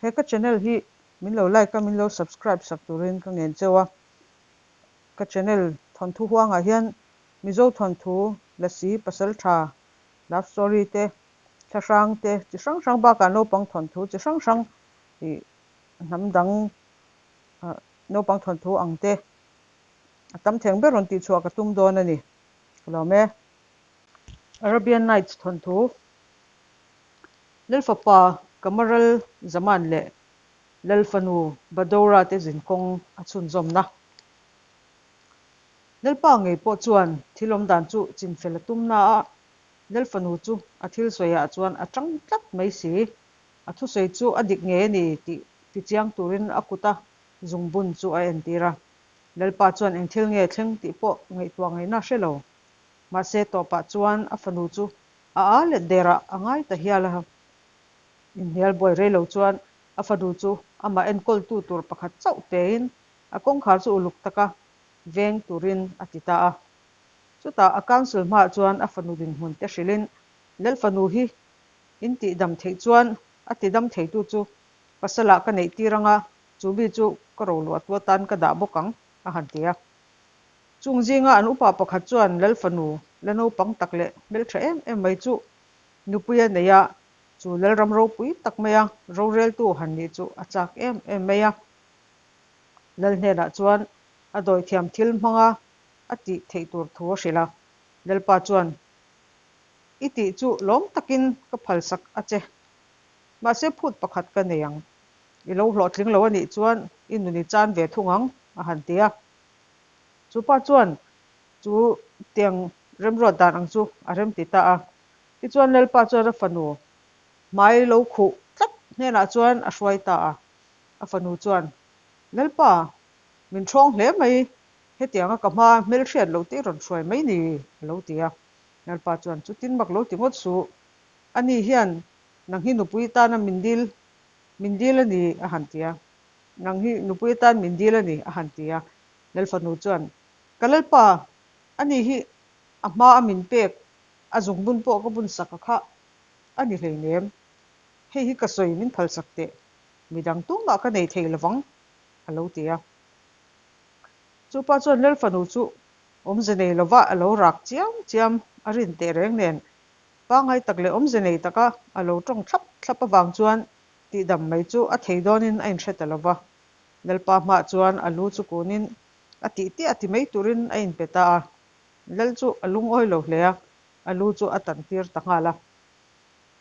He ka channel hi min lo like a, min lo subscribe sak turin ka ngen cheu a. Ka channel thawnthu huangah hian Mizo thawnthu, Lasi, Pasaltha, love story te, thlahrang te chi hrang hrang bakah naupang thawnthu chi hrang hrang ih hnam dang naupang thawnthu ang te a tam theng ber rawn tihchhuah ka tum dawn a ni. Ka lawm e. Arabian Nights thawnthu Lalfapa Kamaral Zaman leh Lalfanu Badora te zinkawng a chhunzawmna. Lalpa ngei pawh chuan thil awmdan chu chinfel a tum na a, Lalfanu chu a thil sawiah chuan a tang tlat mai si. A thusawi chu a dik ngei a ni tih tichiang turin a kuta zungbun chu a entir a. Lalpa chuan eng thil nge thleng tih pawh ngaihtuah ngaihna hre lo. Mahse tawpah chuan a fanu chu a a let derah a ngai ta hial a. Inhnial buai rei lo chuan a fanu chu amah enkawltu tur pakhat chauh pein a kawngkhar chu uluk taka veng turin a ti ta a. Chutah a council hmaah chuan a fanu dinhmun te hrilhin, Lal fanu hi in tihdam theih chuan a tidam theitu chu pasalah ka neih tir anga chu mi chu ka roluahtu atan ka dah bawk ang, a han ti a. Chung zinga an upa pakhat chuan Lal fanu la naupang tak leh hmeltha em em mai chu nupui a nei a, chu Lalram ropui tak maia roreltu han nih chu a chak em em mai a. Lal hnenah chuan a dawithiam thil hmanga a tih theih tur thu a hrilh a. Lalpa chuan, I tih chu lawm takin ka phalsak a che. Mahse phut pakhat ka nei ang. I lo hlawhtling lo a nih chuan i nun i chan ve thung ang, a han ti a. Chu pa chuan chu tiang remruat dan ang chu a rem ti ta a. Tichuan Lalpa chuan a fanu hmai lo khuh tlat hnenah chuan a hruai ta a. A fanu chuan, Lalpa, min ṭhawng hle mai, hetianga ka hma hmelhriat loh te i rawn hruai mai ni, a lo ti a. Lalpa chuan, Chutin mak lo ti ngawt suh, ani hian nang hi nupui tana min dil, min dil a ni, a han ti a. Nang hi nupui atan min dil a ni, a han ti a. Lal fanu chuan, Ka Lalpa, ani hi a hma a min pek, a zungbun pawh ka bun sak a kha a ni hleinem. Hei hi ka sawi min phalsak teh. Midang tumah ka nei thei lovang, a lo ti a. Chupa chuan Lal fanu chu awmze nei lova a lo rak chiam chiam a rin teh reng nen, pangngai tak leh awmze nei taka a lo tawng thlap thlap avang chuan tihdam mai chu a thei dawnin a inhre ta lova. Lalpa hmaah chuan a lu chu kunin a tih tih a ti mai turin a inpe ta a. Lal chu a lungawi lo hle a, a lu chu a tan tir ta nghal a.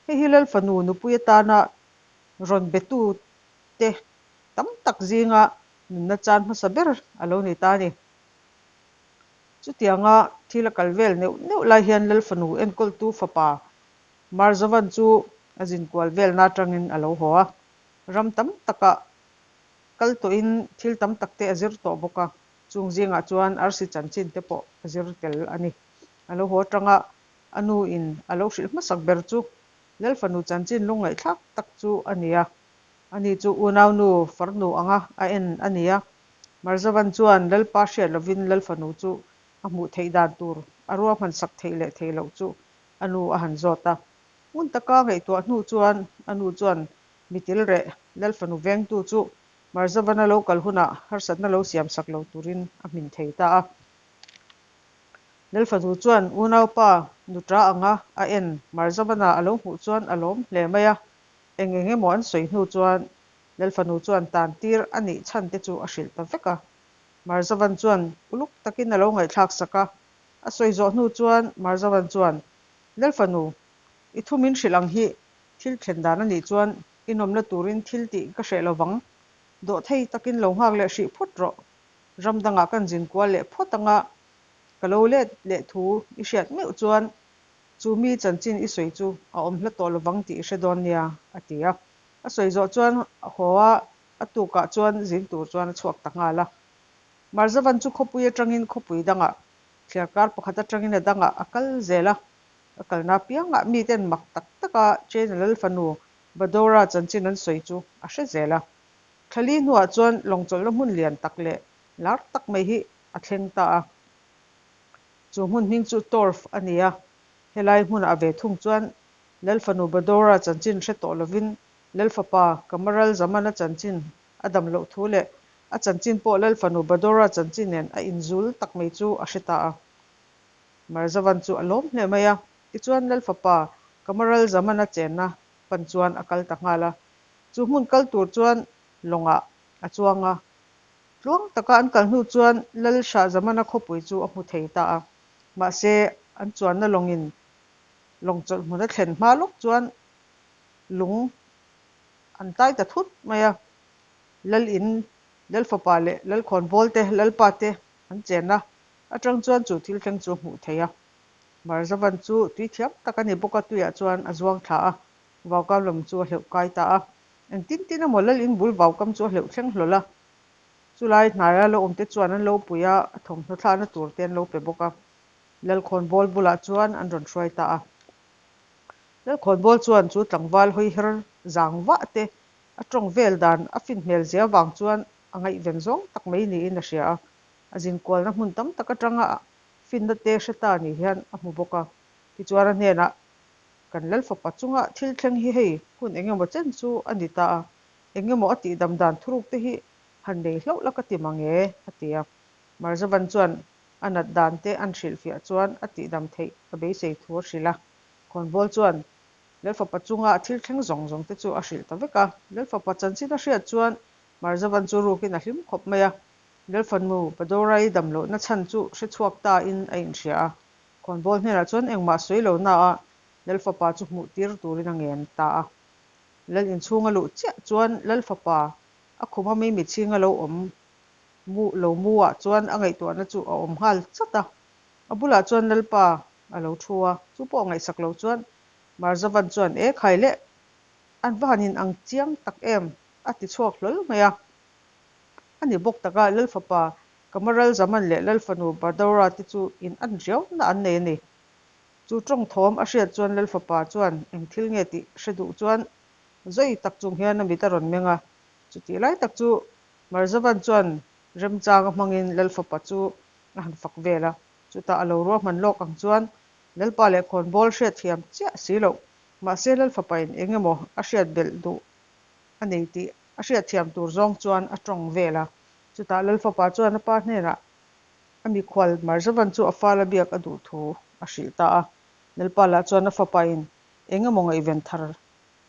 Hei hi Lal fanu nupui atana rawn betu te tam tak zinga nunna chan hmasa ber a lo ni ta a ni. Chutianga thil a kal vel neuh neuh lai hian Lal fanu enkawltu fapa Marzavan chu a zinkual velna atangin a lo haw a, ram tam takah kal tawhin thil tam tak te a zir tawh bawk a, chung zingah chuan arsi chanchin te pawh a zir tel a ni. A lo haw atanga a nu in a lo hrilh hmasak ber chu Lal fanu chanchin lungngaihthlak tak chu a ni a, ani chu unaunu farnu anga a en a ni a. Marzavan chuan Lalpa hriat lovin Lal fanu chu a hmuh theih dan tur a ruahman sak theih leh theih loh chu a nu a han zawt a. Ngun taka ngaihtuah hnu chuan a nu chuan mitil reh Lal fanu vengtu chu Marzavana lo kal hunah harsatna lo siam sak lo turin a hmin thei ta a. Lalfanu chuan unaupa nuta anga a en Marzavana a lo hmuh chuan a lawm hle mai a, eng eng emaw an sawi hnu chuan Lalfanu chuan tan tir a nih chhan te chu a hrilh ta vek a. Marzavan chuan uluk takin a lo ngaihthlak sak a, a sawi zawh hnu chuan Marzavan chuan, Lalfanu, i thu min hrilh ang hi thil thlen dan a nih chuan i nawmna turin thil tih ka hreh lovang, dawhthei takin lo nghak leh hrih phawt rawh. Ram dangah kan zin kual leh phawt anga ka lo let leh thu i hriat meuh chuan chu mi chanchin i sawi chu a awm hla tawh lovang tih i hre dawn nia, a ti a. A sawi zawh chuan a haw a, a tukah chuan zin tur chuan a chhuak ta nghal a. Marzavan chu khawpui atangin khawpui dangah, thliarkar pakhat atangin a dangah a kal zel a. A kalna apiangah miten mak tak taka China lal fanu Badora chanchin an sawi chu a hre zel a. Thlali hnuah chuan lawngchawlhna hmun lian tak leh lar tak mai hi a thleng ta a. Chu hmun hming chu Torf a ni a, helai hmunah ve thung chuan Lalfanu Badora chanchin hre tawh lovin Lal fapa Kamaral Zamana chanchin a dam loh thu leh a chanchin pawh Lal fanu Badora chanchin nen a inzul tak mai chu a hre ta a. Marzavan chu a lawm hle mai a, tichuan Lal fapa Kamaral Zamana chenna pan chuan a kal ta nghal a. Chu hmun kal tur chuan lawngah a chuang a. Tluang taka an kal hnu chuan Lal Shah Zamana khawpui chu a hmu thei ta a. Mahse, an chuanna lawngin lawng chawlh hmun a thlen hma lawk chuan lung an tai ta thut mai a. Lal in, Lal fapa leh Lal khawnbawl te, Lalpa te an chenna atang chuan chu thil thleng chu a hmuh theih a. Marzavan chu tui thiam tak a ni bawk a, tuiah chuan a zuang thla a, vaukam lam chu a hleuh kai ta a. Engtin tin emaw Lal in bul vaukam chu a hleuh thleng hlawl a. Chulai hnaia lo awmte chuan an lo pui a, a thawmhnaw thlahna tur te an lo pe bawk a. Lalkhawnbawl bulah chuan an rawn hruai ta a. Lalkhawnbawl chuan chu tlangval hawi her zang vah te a tawng vel dan a fin hmel zia vang chuan a ngaihven zawng tak mai niin a hria a. A zinkualna hmun tam tak atanga finna te hre ta ni hian a hmu bawk a. Tichuan a hnenah, Kan Lalfapa chunga thil thleng hi hei hun engemaw chen chu a ni ta a, engemaw a tihdam dan thuruk te hi han nei hlauh la ka ti mang e, a ti a. Marzavan chuan a nat dan te an hrilhfiah chuan a tihdam theih a beisei thu a hrilh a. Khawnbawl chuan Lalfapa chunga a thil thleng zawng zawng te chu a hrilh ta vek a. Lalfapa chanchin a hriat chuan Marzavan chu rukin a hlim khawp mai a. Lalfanu Badorai dam lohna chhan chu hre chhuak ta in a inhria a. Khawnbawl hnenah chuan engmah sawi lo na a Lalfapa chu hmuh tir turin a ngen ta a. Lal inchhung a luh chiah chuan Lalfapa a khuma mi mitchhing a lo awm mu lo mu ah chuan a ngaihtuahna chu a awm nghal chat a. A bulah chuan Lalpa a lo thu a, chu pawh ngaihsak lo chuan Marzavan chuan E khai leh, an va han in ang chiang tak em? a ti chhuak hlawl mai a. A ni bawk taka Lalfapa Kamaral Zaman leh Lalfanu Badora te chu in an riauna an nei a ni. Chu tawng thawm a hriat chuan Lalfapa chuan eng thil nge tih hre duh chuan zawi tak chung hian a mit a rawn meng a. Chutih lai tak chu Marzavan chuan remchanga hmangin Lalfapa chu a han fak vel a. Chutah a lo ruahman lawk ang chuan Lalpa leh khawnbawl hriatthiam chiah si loh. Mahse Lalfapain eng emaw a hriat belh duh a nei tih a hriatthiam tur zawng chuan a tawng vel a. Chutah Lalfapa chuan a pa hnenah a mikhual Marzavan chu a fala biak a duh thu a hrilh ta a. Lalpa lah chuan a fapain eng emaw ngaihven thar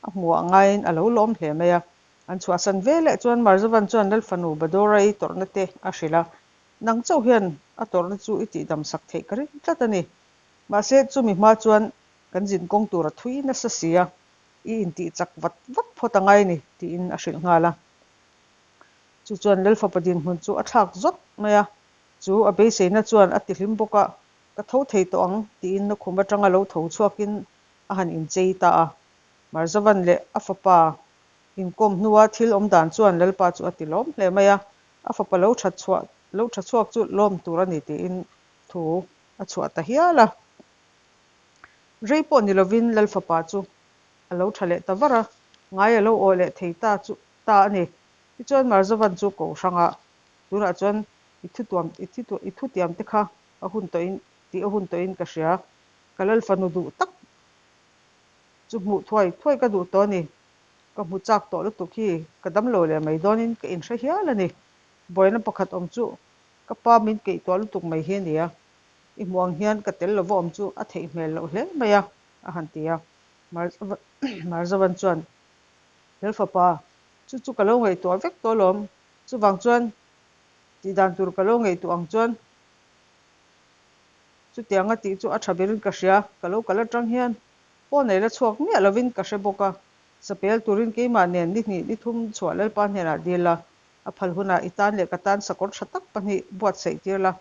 a hmuh ah ngaiin a lo lawm hle mai a. An chhuahsan ve leh chuan Marzavan chuan Lalfanu Badorai tawrhna te a hrilh a, Nang chauh hian a tawrhna chu i tihdam sak theih ka ring tlat a ni. Mahse, chumi hma chuan kan zinkawng tur a thui nasa si a, i intih chak vat vat phawt a ngai a ni, tiin a hrilh nghal a. Chu chuan Lalfapa dinhmun chu a thlak zawt mai a, chu a beiseina chuan a tihlim bawk a, Ka tho thei tawh ang, tiin a khum atanga lo tho chhuakin a han inchei ta a. Marzavan leh a fapa Inkawm hnua thil awm dan chuan Lalpa chu a ti lawm hle mai a, a fapa lo that chhuah lo tha chhuak chu lawm tur a ni tiin thu a chhuah ta hial a. Rei pawh ni lovin Lal fapa chu a lo tha leh ta var a, ngai a lo awh leh thei ta chu ta a ni. Tichuan Marzavan chu ko hrangah tunah chuan i thutuam i i thutiam te kha a hun tawhin tih a hun tawhin ka hria, ka Lal fanu duh tak chu hmuh thuai thuai ka duh tawh a ni. Ka hmu chak tawh lutuk hi ka dam lo leh mai dawnin ka inhre hial a ni. Buaina pakhat awm chu ka pa min keihtuah lutuk mai hi a ni a, i hmuh ang hian ka tel lova awm chu a theih hmel loh hle mai a, a han ti a. Marzavan chuan, Lalfapa, chu chu ka lo ngaihtuah vek tawh alawm, chuvang chuan tihdan tur ka lo ngaihtuah ang chuan chutianga tih chu a tha berin ka hria, ka lo kal atang hian Pawn ei la chhuak miah lovin ka hre bawk a, sapel turin keimah nen ni hnih ni thum chhuah Lalpa hnenah dil la, a phal hunah i tan leh ka tan sakawr tha tak pahnih buatsaih tir la,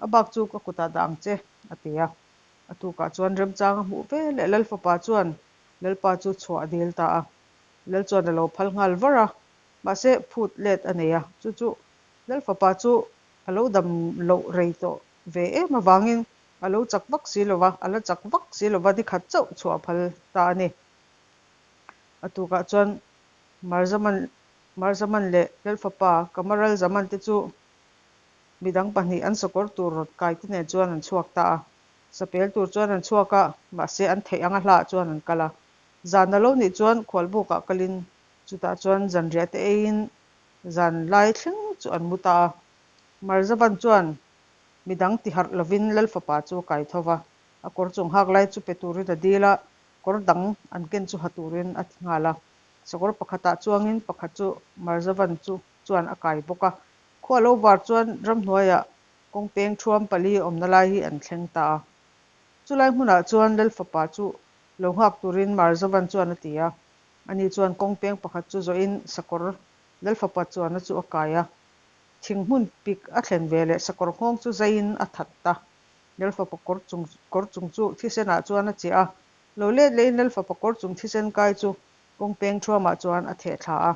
a bak chu ka kutah dah ang che, a ti a. A tukah chuan remchang a hmuh ve leh Lal fapa chuan Lalpa chu chhuah a dil ta a. Lal chuan a lo phal nghal var a, mahse phut let a nei a, chu chu Lal fapa chu a lo dam loh rei tawh ve em avangin A lo chak vak si lo va, a la chak vak si lo va, nikhat chauh chhuah phal ta a ni. A tukah chuan Marzaman Marzaman leh Lalfapa Kamaral Zaman te chu midang pahnih an sakawr tur rawt kai te nen chuan an chhuak ta a. Sapel tur chuan an chhuak a, mahse an theih anga hlaah chuan an kal a. Zan a lo nih chuan khualbukah kalin Chutah chuan zanriah te eiin zan lai thleng chu an mu ta a. Marzavan chuan midang ti harh lovin Lal fapa chu a kai tho va, a kawr chung hak lai chu pe turin a dil a, kawr dang an ken chu ha turin a ti nghal a. Sakawr pakhatah chuangin pakhat chu Marzavan chu chuan a kai bawk a. Khua lo var chuan ramhnuaiah kawng peng thuam pali awmna lai hi an thleng ta a. Chulai hmunah chuan Lal fapa chu lo nghak turin Marzavan chuan a ti a. Ani chuan kawng peng pakhat chu zawhin sakawr Lal fapa chuanna chu a kai a. Thing hmun pik a thlen ve leh sakawr nghawng chu zaiin a that ta. Lal fapa kawr chung kawr chung chu thisenah chuan a chiah a. Lo let lehin Lal fapa kawr chung thisen kai chu kawng peng thuamah chuan a theh thla a.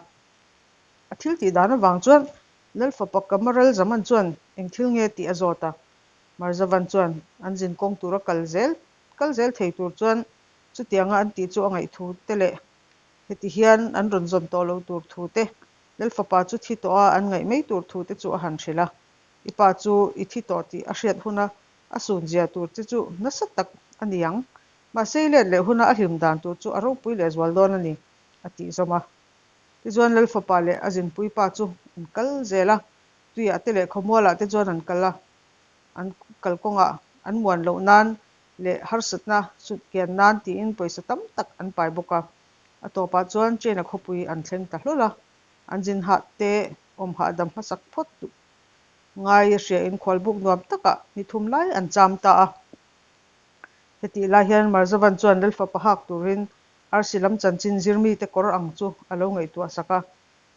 A thil tih dan avang chuan Lal fapa Kamaral Zaman chuan eng thil nge tih a zawt a. Marzavan chuan an zin kawng tura kal zel kal zel thei tur chuan chutianga an tih chu a ngaih thu te leh heti hian an rawn zawn tawh loh tur thu te, Lal fapa chu thi tawh a an ngaih mai tur thu te chu a han hrilh a. I pa chu i thi tawh tih a hriat huna a sun zia tur che chu nasa tak a ni ang. Mahse i let leh huna a hlim dan tur chu a ropui leh zual dawn a ni, a tih zawm a. Tichuan Lal fapa leh a zinpui pa chu an kal zel a, tuiah te leh khawmualah te chuan an kal a, an kalkawngah an muan loh nan leh harsatna sut kian nan tiin pawisa tam tak an pai bawk a. A tawpah chuan China khawpui an thleng ta hlawl a, an zin hah te awm hahdam hmasak phawt duh ngai a hriain khualbuk nuam takah ni thum lai an cham ta a. Hetih lai hian Marzavan chuan Lalfapa hak turin arsi lam chanchin zirmite kawr ang chu a lo ngaihtuah sak a.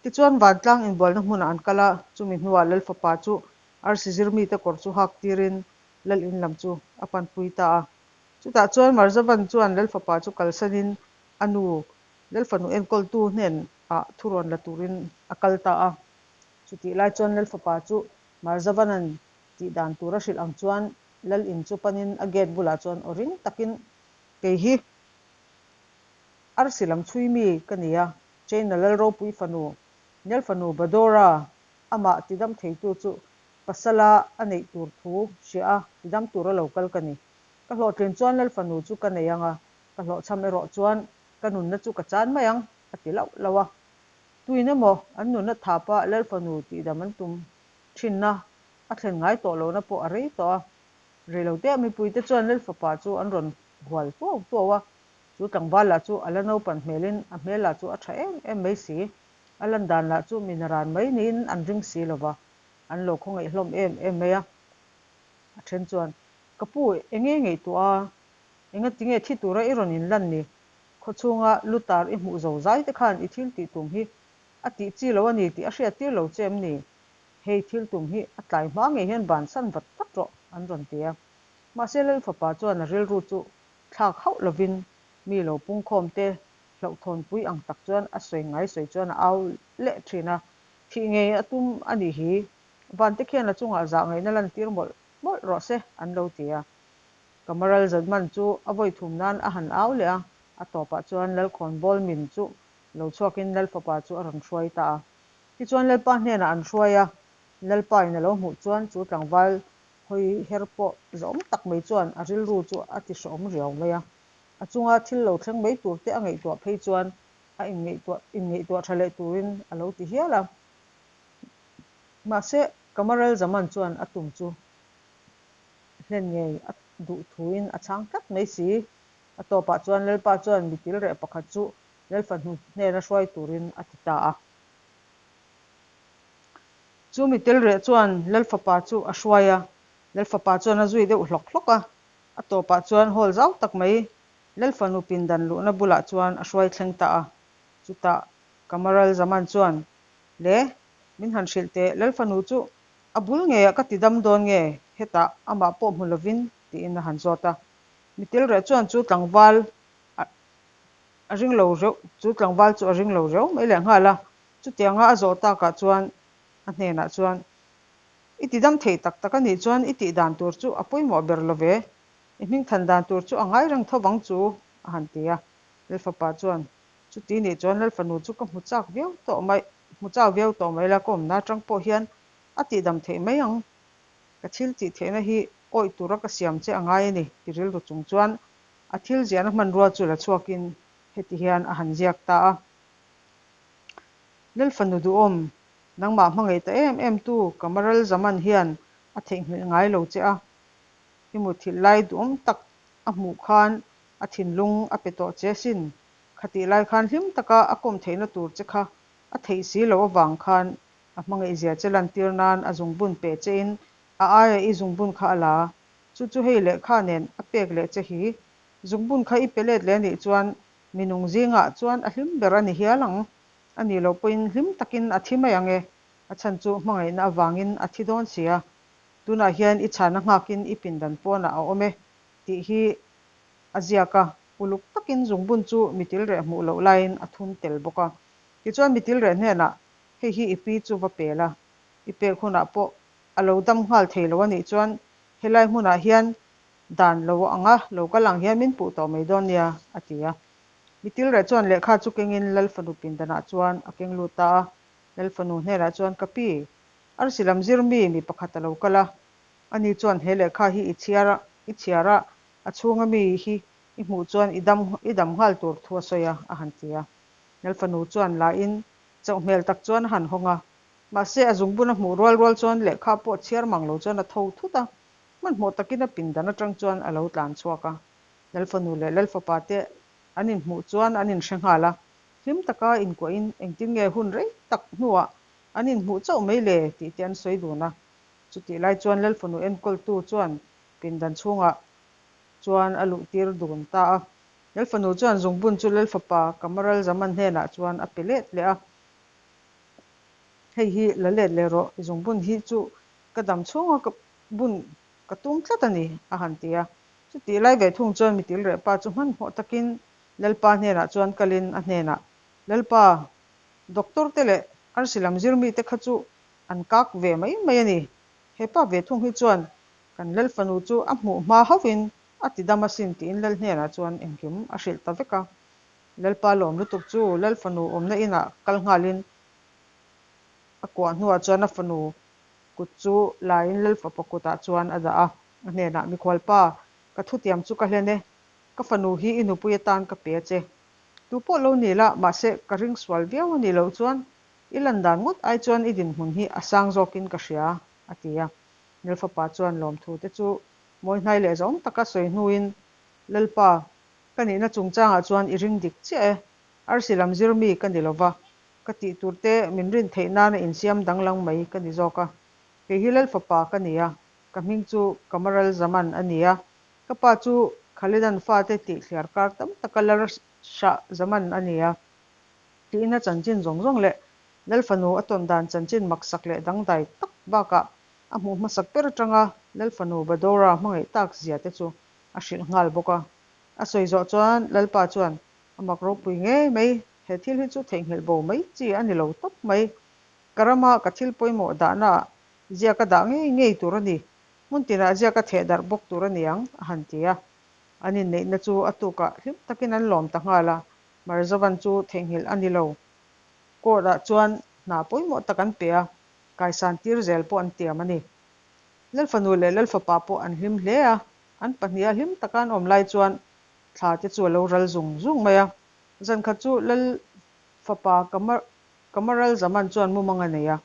Tichuan vantlang inbualna hmunah an kal a, chumi hnuah Lalfapa chu arsi zirmite kawr chu hak tirin Lal in lam chu a panpui ta a. Chutah chuan Marzavan chuan Lalfapa chu kalsanin a nu Lalfanu enkawltu hnenah thurawn la turin a kal ta a. Chutih lai chuan Lalfapa chu Marzavanan tih dan tur a hrilh ang chuan Lal in chu panin a gate bulah chuan aw ring takin, Kei hi arsi lam chhui mi ka ni a, China Lal ropui fanu Nelfanu Badora amah tidam theitu chu pasala a neih tur thu hria a tidam tura lo kal ka ni. Ka hlawhtlin chuan Lal fanu chu ka nei ang a, ka hlawhchham erawh chuan ka nunna chu ka chan mai ang, a ti lauh lauh a. Tuin emaw an nunna thapa Lal fanu tihdam an tum thinna a thlen ngai tawh lohna pawh a rei tawh a. Reilote a mipuite chuan Lal fapa chu an rawn hual tuau tuau a, chu tlangval lah chu a la naupan hmelin a hmel lah chu a tha em em mai si. A lan dan lah chu mi naran mai niin an ring si lo va, an lo khawngaih hlawm em em mai a. A then chuan, Ka pu, enge ngaihtuah a? Engatinge thi tura i rawn inlan ni? Khawchhunga lutar i hmuh zo zai te khan i thil tih tum hi a tih chi lo a ni tih a hriat tir lo che em ni? Hei thil tum hi a tlai hma ngei hian bansan vat vat rawh, an rawn ti a. Mahse Lal fapa chuan a rilru chu thlak hauh lovin mi lo pungkhawm te hlauhthawnpui ang tak chuan a sawi ngai sawi chuan a au leh thin a, thih ngei a tum a nih hi, vante khian a chungah zah ngaihna lantir mawlh mawlh rawh se, an lo ti a. Kamaral Zadman chu a vawi thum nan a han au leh a, a tawpah chuan Lalkhawnbawl min chu lo chhuakin Lal fapa chu a rawn hruai ta a. Tichuan Lalpa hnenah an hruai a, Lalpa in a lo hmuh chuan chu tlangval hawi her pawh zawm tak mai chuan a rilru chu a ti hrawm riau mai a. A chunga thil lo thleng mai tur te a ngaihtuah phei chuan a inngaihtuah inngaihtuah tha leh turin a lo ti hial a. Mahse, Kamaral Zaman chuan a tum chu hlen ngei a duh thuin a chhang tlat mai si. A tawpah chuan Lalpa chuan mi tilreh pakhat chu Lalfahnu hnena hruai turin a ti ta a. Chu mi tilreh chuan Lalfapa chu a hruai a, Lalfapa chuan a zui deuh hlawk hlawk a. A tawpah chuan hall zau tak mai Lalfanu pindan luhna bulah chuan a hruai thleng ta a. Chutah Kamaral Zaman chuan, Le, min han hrilh teh, Lalfanu chu a bul ngeiah ka ti dam dawn nge? Hetah amah pawh hmu lovin, tiin a han zawt a. Mitilreh chuan chu tlangval a a ring lo reuh, chu tlangval chu a ring lo reuh mai leh nghal a. Chutianga a zawh takah chuan a hnenah chuan, I ti dam thei tak tak a nih chuan i tih dan tur chu a pawimawh ber lo ve, i hmingthan dan tur chu a ngai reng tho vang chu, a han ti a. Lalfapa chuan, Chuti nih chuan Lalfanu chu ka hmu chak viau tawh mai, hmu chak viau tawh mai la, ka awmna atang pawh hian a tihdam theih mai ang. Ka thil tih theihna hi awih tura ka siam che a ngai a ni, ti rilru chung chuan a thil ziahna hmanrua chu la chhuakin heti hian a han ziak ta a. Lal fanu duhawm, nangmah hmangaih ta em em tu Kamaral Zaman hian a theihnghilh ngai lo che a. I muthilh lai duhawm tak a hmuh khan a thinlung a pe tawh che sin. Khatih lai khan hlim taka a kawm theihna tur che kha a theih si loh avang khan a hmangaihzia che lantir nan a zungbun pe chein a aia i zungbun kha a la. Chu chu hei lehkha nen a pek leh che hi. Zungbun kha i pe let leh anih chuan minung zingah chuan a hlim ber a ni hial ang. A nih loh pawhin hlim takin a thi mai ang e. A chhan chu hmangaihna avangin a thi dawn si a. Tunah hian i chhana nghakin i pindan pawnah a awm e tih hi a ziak a, uluk takin zungbun chu mitilreh hmuh loh laiin a thun tel bawk a. Tichuan mitilreh hnenah, Hei hi i pi chu va pe la, i pek hunah pawh a lo dam nghal thei lo a nih chuan helai hmunah hian dan lo anga lo kal ang hian min puh tawh mai dawn nia, a ti a. Mitilreh chuan lehkha chu kengin Lal fanu pindanah chuan a keng lut ta a. Lal fanu hnenah chuan, Ka pi, arsi lam zir mi mi pakhat a lo kal a. Ani chuan he lehkha hi i chhiar a, i chhiar a, a chhunga mi hi i hmuh chuan i dam i dam nghal tur thu a sawi a, a han ti a. Lal fanu chuan lahin chauh hmel tak chuan a han hawng a. Mahse, a zungbun a hmuh rual rual chuan lehkha pawh chhiar mang lo chuan a tho thut a, hmanhmawh takin a pindan atang chuan a lo tlan chhuak a. Lal fanu leh Lal fapa te an inhmuh chuan an inhre nghal a, hlim taka inkuahin engtin nge hun rei tak hnuah an inhmuh chauh mai le tih te an sawi dun a. Chutih lai chuan Lal fanu enkawltu chuan pindan chhungah chuan a luhtir dun ta a. Lal fanu chuan zungbun chu Lal fapa Kamaral Zaman hnenah chuan a pe let leh a. Hei hi la let leh rawh, i zungbun hi chu ka dam chhunga ka bun ka tum tlat a ni, a han ti a. Chutih lai ve thung chuan mitil reh pa chu hmanhmawh takin Lalpa hnenah chuan kalin a hnenah, Lalpa, doctor te leh arsi lam zir mite kha chu an kak ve mai mai a ni. He pa ve thung hi chuan kan Lal fanu chu a hmuh hma hauhin a ti dam asin tiin Lal hnenah chuan engkim a hrilh ta vek a. Lalpa lawm lutuk chu Lal fanu awmna inah kal nghalin a kuah hnuah chuan a fanu kut chu laiin Lal fapa kutah chuan a dah a. A hnenah, Mikhualpa, ka thutiam chu ka hlen e. Ka fanu hi i nupui atan ka pe a che. Tu pawh lo ni la, mahse ka ring sual viau a nih loh chuan i lan dan ngawt ai chuan i dinhmun hi a sang zawkin ka hria, a ti a. Lal fapa chuan lawmthu te chu mawi hnai leh zawng taka sawi hnuin, Lalpa, ka nihna chungchangah chuan i ring dik chiah e. Arsi lam zir mi ka ni lova, ka tih tur te min rin theih nana insiam danglang mai ka ni zawk a. Kei hi Lal fapa ka ni a, ka hming chu Kamaral Zaman a ni a, ka pa chu Khalidan fate tih thliar kar tam taka Lal Shah Zaman a ni a. Tiin a chanchin zawng zawng leh Lal fanu a tawn dan chanchin maksak leh dangdai tak bakah a hmuh hmasak ber atanga Lal fanu Badora hmangaih tak zia te chu a hrilh nghal bawk a. A sawi zawh chuan Lalpa chuan a mak ropui ngei mai, he thil hi chu theihnghilh bo mai chi a ni lo tawp mai. Ka rama ka thil pawimawh dahnaah ziak a dah ngei ngei tur a ni, hmun tinah ziak a theh darh bawk tur a ni ang, a han ti a. An inneihna chu a tukah hlim takin an lawm ta nghal a, Marzavan chu theihnghilh a ni lo. Court-ah chuan hna pawimawh tak an pe a, kaisan tir zel pawh an tiam a ni. Lalfanu leh Lalfapa pawh an hlim hle a, an pahniha hlim taka an awm lai chuan thla te chu a lo ral zung zung mai a. Zan khat chu Lalfapa Kamaral Zaman chuan mumang a nei a,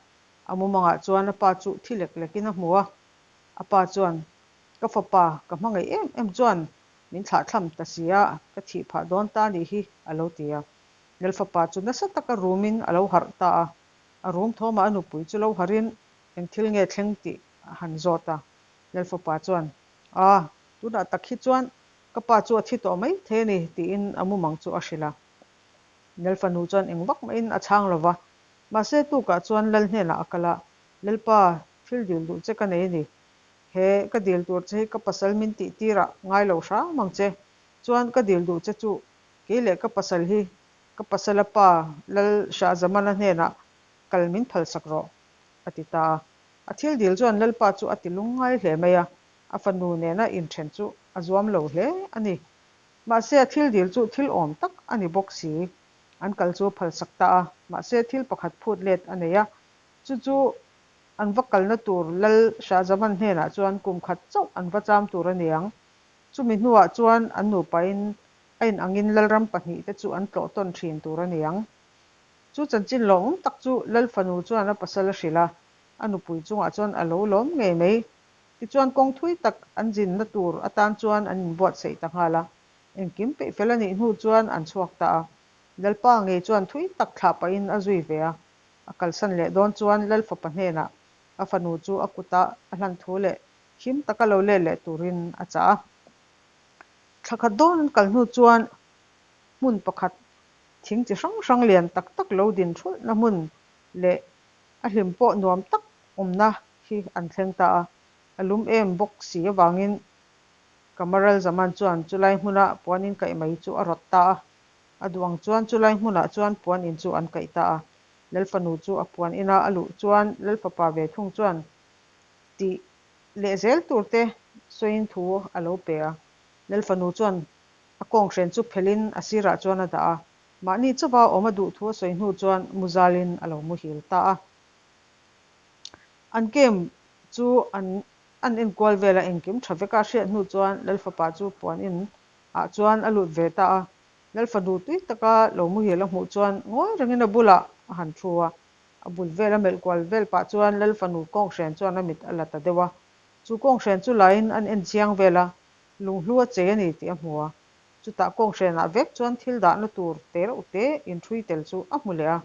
a mumangah chuan a pa chu thi lek lekin a hmu a. A pa chuan, Ka fapa, ka hmangaih em em chuan min thlahthlam ta si a, ka thih phah dawn ta anih hi, a lo ti a. Lalfapa chu nasa taka rumin a lo harh ta a. A rum thawmah a nupui chu lo harhin eng thil nge thleng tih a han zawt a. Lalfapa chuan, A, tunah tak hi chuan ka pa chu a thi tawh mai thei a ni, tiin a mumang chu a hrilh a. Lalfanu chuan eng vak mahin a chhang lo va. Mahse tukah chuan Lal hnenah a kal a, Lalpa, thil dil duh che ka nei a ni. He ka dil tur che hi ka pasal min tih tirah ngai lo hram ang che. Chuan ka dil duh che chu kei leh ka pasal hi ka pasala pa Lal Shahzamana hnenah kal min phalsak rawh, a ti ta a. A thil dil chuan Lalpa chu a ti lungngai hle mai a, a fanu nena inthen chu a zuam lo hle a ni. Mahse a thil dil chu thil awm tak a ni bawk si. An kal chu a phalsak ta a, mahse thil pakhat phut let a nei a, chu chu an va kalna tur Lal Shahjahan hnenah chuan kum khat chauh an va cham tur a ni ang. Chumi hnuah chuan an nupain a inangin Lalram pahnihte chu an tlawh tawn thin tur a ni ang. Chu chanchin lawmawm tak chu Lal fanu chuan a pasal a hrilh a, a nupui chungah chuan a lo lawm ngei mai. Tichuan kawng thui tak an zinna tur atan chuan an inbuatsaih ta nghal a. Engkim peih fel a nih hnu chuan an chhuak ta a. Lalpa ngei chuan thui tak thlah pahin a zui ve a. A kalsan leh dawn chuan Lal fapa hnenah a fanu chu a kuta a hlan thu leh him taka lo let leh turin a chah a. Thla khat dawn an kal hnu chuan hmun pakhat thing chi hrang hrang lian tak tak lo din thulhna hmun leh a hlim pawh nuam tak awmna hi an thleng ta a. A lum em bawk si avangin Kamaral Zaman chuan chulai hmuna puan in kaih mai chu a rawt ta a. A duh ang chuan chulai hmunah chuan puan in chu an kaih ta a. Lalfanu chu a puan ina a luh chuan Lalfapa ve thung chuan tih leh zel tur te sawiin thu a lo pe a. Lalfanu chuan a kawnghren chu phelhin a sirah chuan a dah a. Mahni chauha awm a duh thu a sawi hnu chuan muzalin a lo muhil ta a. An camp chu an an enkual vel a, engkim tha veka a hriat hnu chuan Lalfapa chu puan in ah chuan a lut ve ta a. Lalfanu tui taka lo muhil a hmuh chuan ngawi rengin a bulah a han thu a. A bul vel a melh kual vel pah chuan Lalfanu kawnghren chuan a mit a la ta deuh a. Chu kawnghren chu laiin an en chiang vel a, lunghlu a chei a ni tih a hmu a. Chutah kawnghren-ah vek chuan thil dahna tur te reuh te inṭhui tel chu a hmu leh a.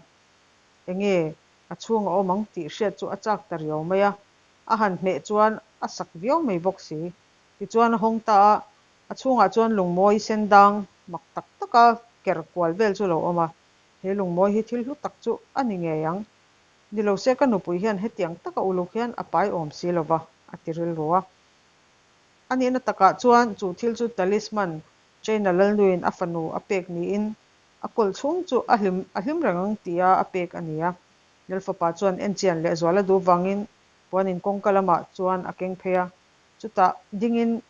Enge a chhung a awm ang tih hriat chu a chak ta riau mai a, a han hmeh chuan a sak viau mai bawk si. Tichuan a hawng ta a, a chhungah chuan lungmawi sen dang mak tak taka ker kual vel chu a lo awm a. He lungmawi hi thil hlu tak chu a ni ngei ang. Ni lo se ka nupui hian hetiang taka uluk hian a pai awm si lo va, a ti rilru a. A nihna takah chuan chu thil chu talisman China lalnuin a fanu a pek niin a kawl chhung chu a hlim a hlim reng ang tia a pek a ni a. Lalfapa chuan enchian leh zual a duh vangin puanin kawngka lamah chuan a keng phei a, chutah dingin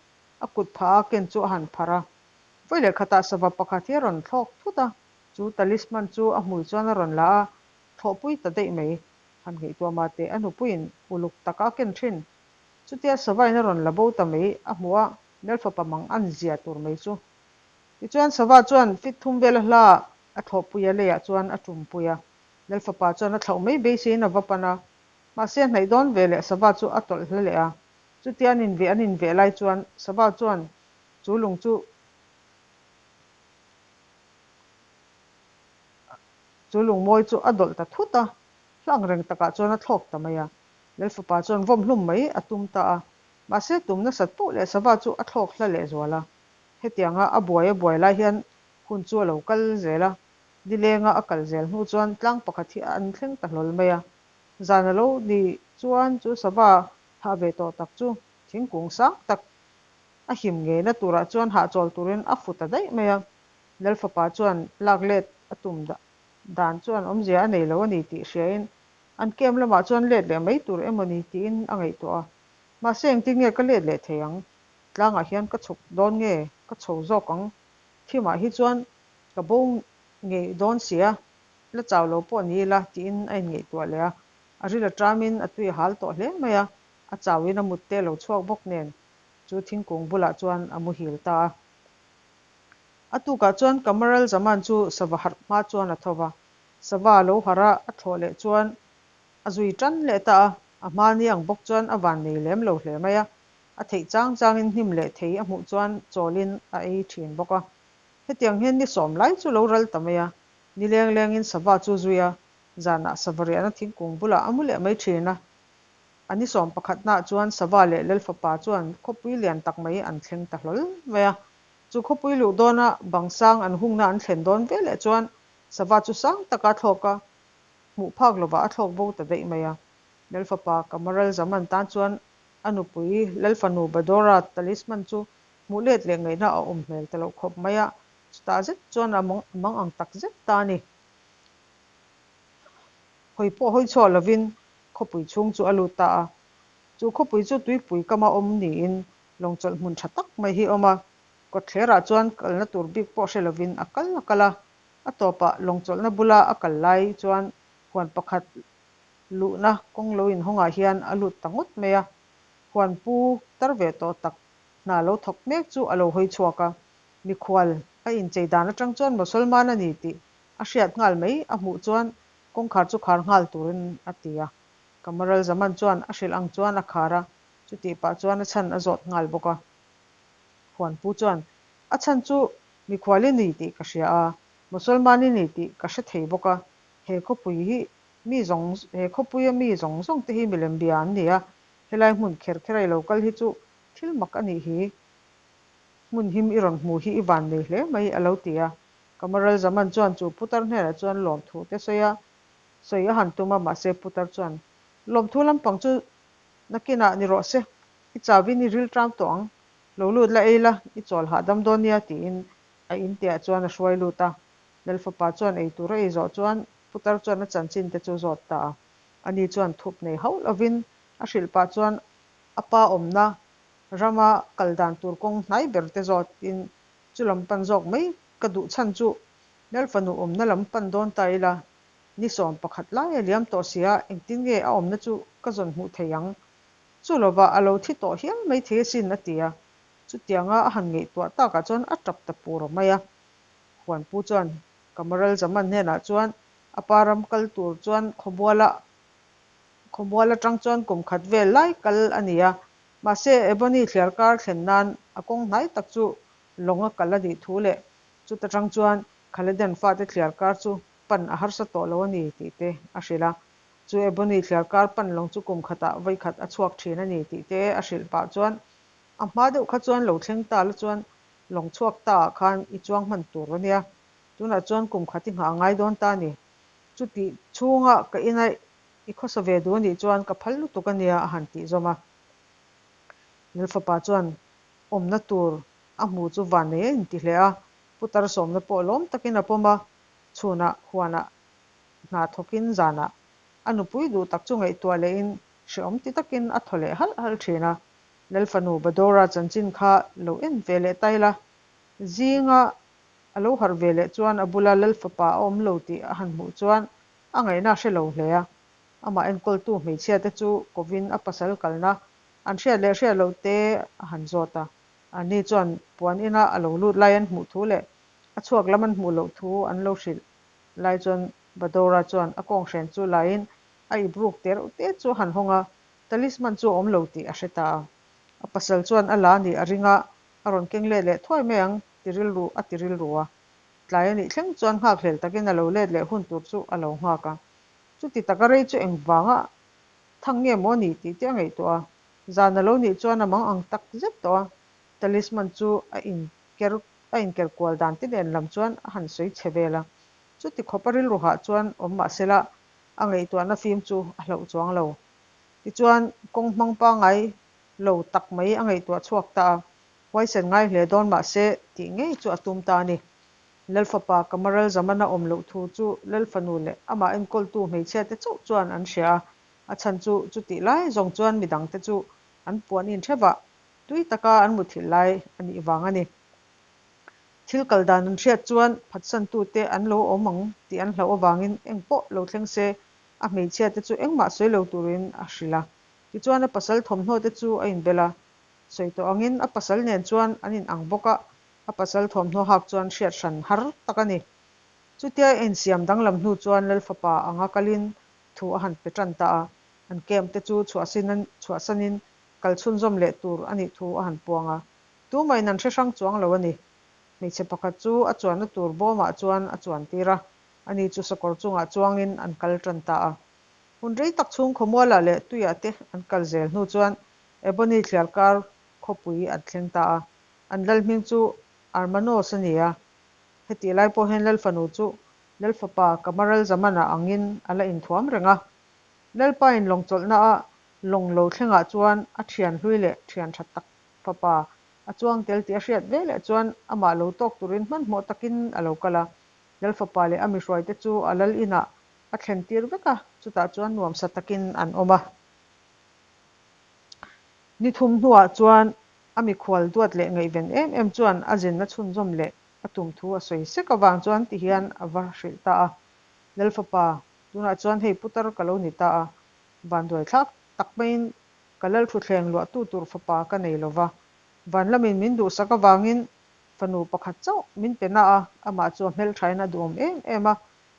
a kut phah a ken chu a han pharh a. Vawi leh khatah sava pakhat hi a rawn thlawk thut a, chu talisman chu a hmui chuan a rawn la a, thlawhpui ta daih mai. Han ngaihtuah mah teh a nupuiin uluk taka a ken thin. Chutia savain a rawn la bo ta mai a hmuh a, Lalfapa mang an zia tur mai chu. Tichuan sava chuan fit thum vela hla a thlawhpui a leiah chuan a tumpui a. Lalfapa chuan a thlauh mai beiseiin a va pan a, mahse a hnaih dawn ve leh sava chu a tawlh hla leh a. Chutia an inveh an inveh lai chuan sava chuan chu lung chu Chu lungmawi chu a dawlh ta thut a, hlang reng takah chuan a thlawk ta mai a. Lalfapa chuan vawm hlum mai a tum ta a, mahse tum nasat poh leh sava chu a thlawk hla leh zual a. Hetianga a buai a buai lai hian hun chu a lo kal zel a, nilenga a kal zel hnu chuan tlang pakhat hi an thleng ta hlawl mai a. Zan a lo ni chuan chu sava hah ve tawh tak chu thingkung sang tak a him ngeina turah chuan hahchawl turin a fu ta daih mai a. Lalfapa chuan lak let a tum dan chuan awmzia a nei lo a ni tih hriain an camp lamah chuan let leh mai tur emaw ni tiin a ngaihtuah a. Mahse engtin nge ka let leh thei ang? Tlangah hian ka chhuk dawn nge ka chho zawk ang? Thimah hi chuan ka bo ngei dawn sia, la chau lo pawh ni ila tiin a inngaihtuah leh a. A ril a tamin a tui a hal tawh hle mai a, a chauin a mut te lo chhuak bawk nen chu thingkung bulah chuan a muhil ta a. A tukah chuan Kamaral Zaman chu sava harh hma chuan a tho va, sava a lo harh a, a thlawh leh chuan a zui tan leh ta a, a hmani ang bawk chuan a van nei lem lo hle mai a, a theih chang changin hnim leh thei a hmuh chuan chawlin a ei thin bawk a. Hetiang hian ni sawm lai chu lo ral ta mai a, ni leng lengin sava chu zui a, zanah sava riahna thingkung bulah a mu leh mai thin a. A ni sawm pakhatnaah chuan sava leh Lalfapa chuan khawpui lian tak mai an thleng ta hlawl mai a. Chu khawpui luh dawna bang sang an hungna an thlen dawn ve leh chuan sava chu sang taka thlawk a, hmuh phak lovah a thlawk bo ta daih mai a. Lalfapa Kamaral Zaman tan chuan a nupui Lalfanu Badora talisman chu hmuh let leh ngaihna a awm hmel ta loh khawp mai a, chutah zet chuan a mang ang tak zet ta a ni. Hawi pawh hawi chhuah lovin khawpui chhung chu a lut ta a. Chu khawpui chu tuipui kama awm niin lawng chawlh hmun tha tak mai hi a awm a. Kawtthlerah chuan kalna tur bik pawh hre lovin a kal a kal a. A tawpah lawng chawlhna bula a kal lai chuan huan pakhat luhna kawng lo inhawngah hian a lut ta ngawt mai a. Huan pu tar ve tawh tak hna lo thawk mek chu a lo hawi chhuak a. Mikhual a inchei dan atang chuan Mosolman a ni tih a hriat nghal mai a hmuh chuan Kawngkhar chu khar nghal turin a ti a. Kamaral Zaman chuan a hrilh ang chuan a khar a, chutih pah chuan a chhan a zawt nghal bawk a. Huanpu chuan, A chhan chu mikhual i ni tih ka hria a, Mosolman i ni tih ka hre thei bawk a, he khawpui hi mi zawng he khawpuia mi zawng zawng te hi milem bia an ni a, helai hmun kher khera i lo kal hi chu thil mak a nih hi. Hmun him i rawn hmu hi i van nei hle mai, a lo ti a. Kamaral Zaman chuan chu putar hnenah chuan lawmthu te sawi a sawi a han tum a, mahse putar chuan, Lawmthu lampang chu nakinah ni rawh se, i chauhin i ril ṭam tawh ang, lo lut la ei la, i chawl hahdam dawn nia, tiin a inteah chuan a hruai lut a. Lalfapa chuan ei tur a ei zawh chuan putar chuan a chanchin te chu zawt ta a. Ani chuan thup nei hauh lovin a hrilh pah chuan a pa awmna rama kal dan tur kawng hnai ber te zawtin chu lam pan zawk mai ka duh chhan chu Lalfanu awmna lam pan dawn ta ila, ni 11 lai a liam tawh si a, engtin nge a awmna chu ka zawn hmuh thei ang? Chu lovah a lo thi tawh hial mai thei asin a ti a. Chutianga a han ngaihtuah takah chuan a tap ta pur mai a. Huanpu chuan Kamaral Zaman hnenah chuan a pa ram kal tur chuan khawmuala khawmual atang chuan kum khat vel lai kal a ni a. Mahse Ebony thliarkar thlen nan a kawng hnai tak chu lawng a kal a nih thu leh chuta tang chuan Khaleden fate thliarkar chu pan a harsa tawh lo a ni tih te a hrilh a. Chu Ebony thliarkar pan lawng chu kum khatah vawikhat a chhuak thin a ni tih te a hrilh pah chuan a hma deuh kha chuan lo thleng ta la chuan lawng chhuak ta ah khan i chuang hman tur a nia, tunah chuan kum khat i nghah a ngai dawn ta a ni. Chutih chhunga ka ina i khawsa ve duh a nih chuan ka phal lutuk a nia a han tih zawm a. Lalfapa chuan awmna tur a hmu chu van nei a inti hle a, putar sawmna pawh lawm takin a pawm a, chhunah huanah hna thawkin zanah a nupui duh tak chu ngaihtuah lehin hrehawm ti takin a thaw leh halh halh thin a. Lalfanu Badora chanchin kha lo en ve leh ta ila, zinga a lo harh ve leh chuan a bula Lalfapa a awm lo tih a han hmuh chuan a ngaihna a hre lo hle a. Amah enkawltu hmeichhia te chu kovin a pasal kalna an hriat leh hriat loh te a han zawt a. Anni chuan puan ina a lo lut lai an hmuh thu leh a chhuak lam an hmuh loh thu an lo hrilh lai chuan Badora chuan a kawnghren chu laiin a ip ruk te reuh te chu a han hawng a, talisman chu a awm lo tih a hre ta a. A pasal chuan a la nih a ring a, a rawn keng let leh thuai mai ang ti rilru a ti rilru a. Tlai a nih thleng chuan nghakhlel takin a lo let leh hun tur chu a lo nghak a. Chuti taka rei chu engvanga thang nge maw ni tih te a ngaihtuah a. Zan a lo nih chuan a mang ang tak zet tawh a. Talisman chu a inker a inker kual dan te nen lam chuan a han sawi chhe vel a. Chuti khawp a rilru hah chuan awm mah sela a ngaihtuahna fim chu a hlauh chuang lo. Tichuan kawng hmang pangngai lo tak mai a ngaihtuah chhuak ta a, huaisen ngai hle dawn mah se tih ngei chu a tum ta a ni. Lalfapa Kamaral Zamana awm loh thu chu Lalfanu leh amah enkawltu hmeichhia te chauh chuan an hria a, a chhan chu chutih lai zawng chuan midangte chu an puan inthevah tui taka an muthilh lai a nih vang a ni. Thil kal dan an hriat chuan phatsantute an lo awm ang tih an hlauh avangin eng pawh lo thleng se a hmeichhia te chu engmah sawi lo turin a hrilh a. Tichuan a pasal thawmhnaw te chu a inbel a, sawi tawh angin a pasal nen chuan an in ang bawk a, a pasal thawmhnaw hak chuan hriat hran har tak a ni. Chutia a insiam danglam hnu chuan Lalfapa anga kalin thu a han pe tan ta a, an camp te chu chhuahsanin kal chhunzawm leh tur a nih thu a han puang a. Tumahin an hre hrang chuang lo a ni. Hmeichhe pakhat chu a chuanna tur bawmah chuan a chuan tir a, ani chu sakawr chungah chuangin an kal tan ta a. Hun rei tak chhung khawmualah leh tuiah te an kal zel hnu chuan Ebony thliarkar khawpui an thleng ta a. An lal hming chu Armanos a ni a. Hetih lai pawh hian Lalfanu chu Lalfapa Kamaral Zamana angin a la inthuam reng a. Lalpain lawng chawlhna a lawng lo thlengah chuan a thian hlui leh thian tha tak fapa a chuang tel tih a hriat veleh chuan amah lo tawk turin hmanhmawh takin a lo kal a. Lalfapa leh a mihruaite chu a lal inah a thlen tir vek a, chutah chuan nuamsa takin an awm a. Ni thum hnuah chuan a mikhual duat leh ngaihven em em chuan a zinna chhunzawm leh a tum thu a sawi sek avang chuan tihian a va hrilh ta a, Lalfapa, tunah chuan hei putar ka lo ni ta a, vanduai thlak tak maiin ka lalthuthleng luahtu tur fapa ka nei lo va, van lamin min duhsak avangin fanu pakhat chauh min pe na a, amah chu a hmelthain a duhawm em em a.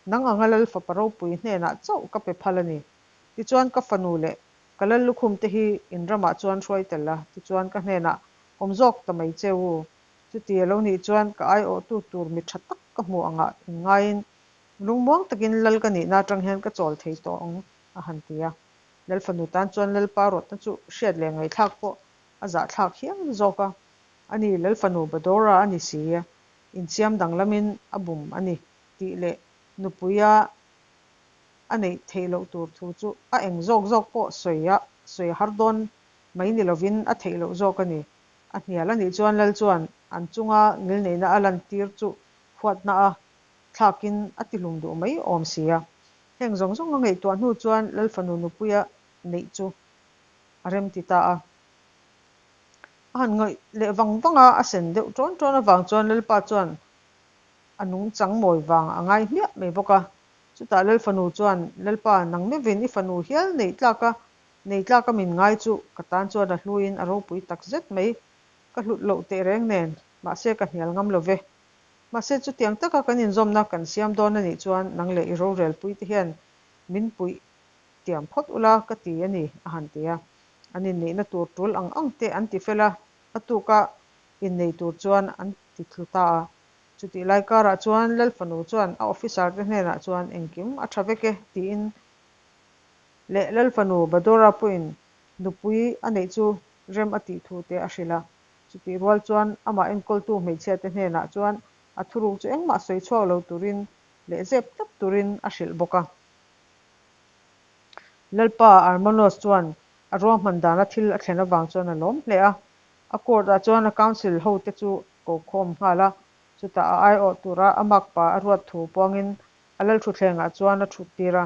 Nang anga lal fapa ropui hnenah chauh ka pe phal a ni. Tichuan ka fanu leh ka lal lukhum te hi in ramah chuan hruai tel la, tichuan ka hnenah awm zawk ta mai che u. Chuti a lo nih chuan ka aiawhtu tur mi tha tak ka hmu angah inngaiin lungmuang takin lal ka nihna atang hian ka chawl thei tawh ang, a han ti a. Lal fanu tan chuan Lalpa rawtna chu hriat leh ngaihthlak pawh a zahthlak hial zawk a. Ani, Lal fanu Badora a ni si a, insiam danglamin a bum a ni tih leh nupuia a neih theih loh tur thu chu a eng zawk zawk pawh sawi a sawi har dawn mai ni lovin a theih loh zawk a ni. A hnial a nih chuan Lal chuan an chunga ngilneihna a lantir chu huatna a thlakin a tihlum duh mai awm si a. Heng zawng zawng a ngaihtuah hnu chuan Lal fanu nupuia neih chu a remti ta a. A han ngawih leh vang vang a, a sen deuh ṭawn ṭawn avang chuan Lalpa chuan a nungchang mawi vang a ngai hmiah mai bawk a. Chutah Lal fanu chuan, Lalpa, nang meuhin i fanu hial neih tlak a, nei tlak a min ngai chu ka tan chuan a hluin a ropui tak zet mai. Ka hlut loh teh reng nen, mahse ka hnial ngam lo ve. Mahse chutiang taka kan inzawmna kan siam dawn a nih chuan nang leh i rorelpui te hian min puih tiam phawt ula ka ti a ni, a han ti a. An inneihna tur tul ang ang te an ti fel a, a tuka innei tur chuan an ti thlu ta a. Chutih lai karah chuan Lal fanu chuan a officer te hnenah chuan engkim a tha vek e tiin leh Lal fanu Badora pawhin nupui a neih chu rem a tih thu te a hrilh a. Chutih rual chuan amah enkawltu hmeichhia te hnenah chuan a thuruk chu engmah sawi chhuak lo turin leh zep tlat turin a hrilh bawk a. Lalpa Armanos chuan a ruahman dana thil a thlen avang chuan a lawm hle a. A court ah chuan a council ho te chu ko khawm nghal a, chutah a aiawh tura a makpa a ruat thu puangin a lal thutthleng ah chuan a thut tir a,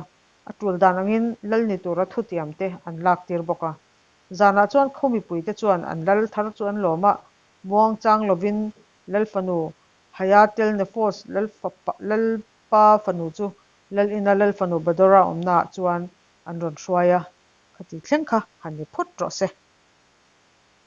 a tul dan angin lal ni tura thutiam te an lak tir bawk a. Zanah chuan khaw mipui te chuan an lal thar chu an lawm a, muang chang lovin lal fanu Hayatelnefos Lalpa fanu chu lal ina lal fanu Badora awmnaah chuan an rawn hruai a, khati thleng kha han ni phawt rawh se.